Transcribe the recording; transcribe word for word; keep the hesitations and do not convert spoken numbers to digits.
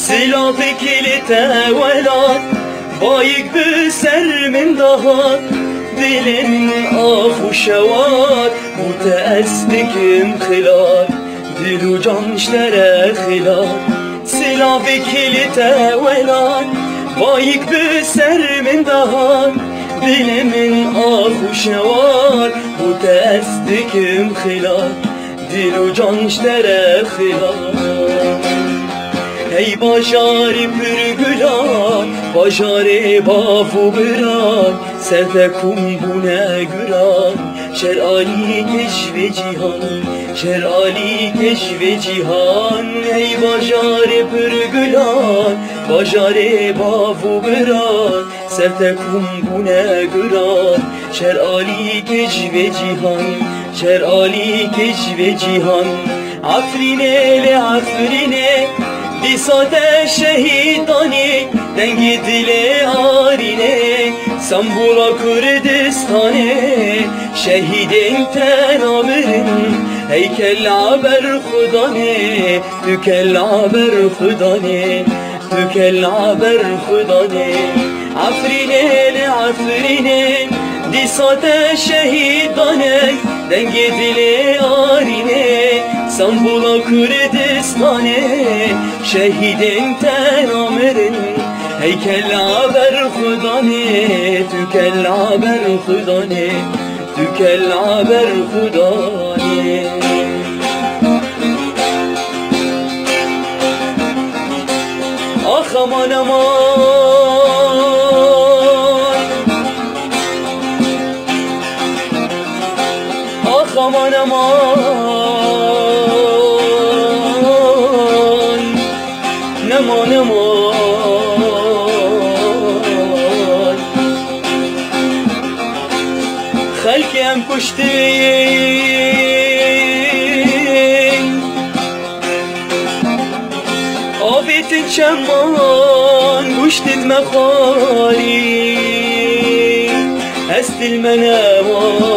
Silavek li te welat, bayik bi ser min dahat. Dilê min ax û şewat, bû te ez dikim xilat. Dil û can ji te re xilat. Silavek li te welat, bayik bi ser min dahat. Dilê min ax û şewat, bû te ez dikim xilat. Dil û can ji te re xilas. Hey bajarê pir gulan, bajarê bav û biran, ser te kom bûne guran, şer alî kej vê cîhan, şer alî kej vê cîhan. Hey bajarê pir gulan, bajarê bav û biran, ser te kom bûne guran, şer alî kej vê cîhan, şer alî kej vê cîhan. Efrînê lê Efrînê, dîsa te şehîd danî, dengê dilê arînê. Sembûla Kurdistanê, şehîdên te namirin, hey kela ber xudanê, tu kela ber xudanê. Tu kela ber xudanê, Efrînê lê Efrînê, dîsa te şehîd danê, dengê dilê arînê. Sembûla Kurdistanê, şehîdên te namirin, hey kela ber xudanê, tu kela ber xudanê. Tu kela ber xudanê. Ax aman aman. Ax aman aman. Nema, nema. Xelkê em kuştin, avêtin çeman, kuştit me xwarî. Ez dil me nema.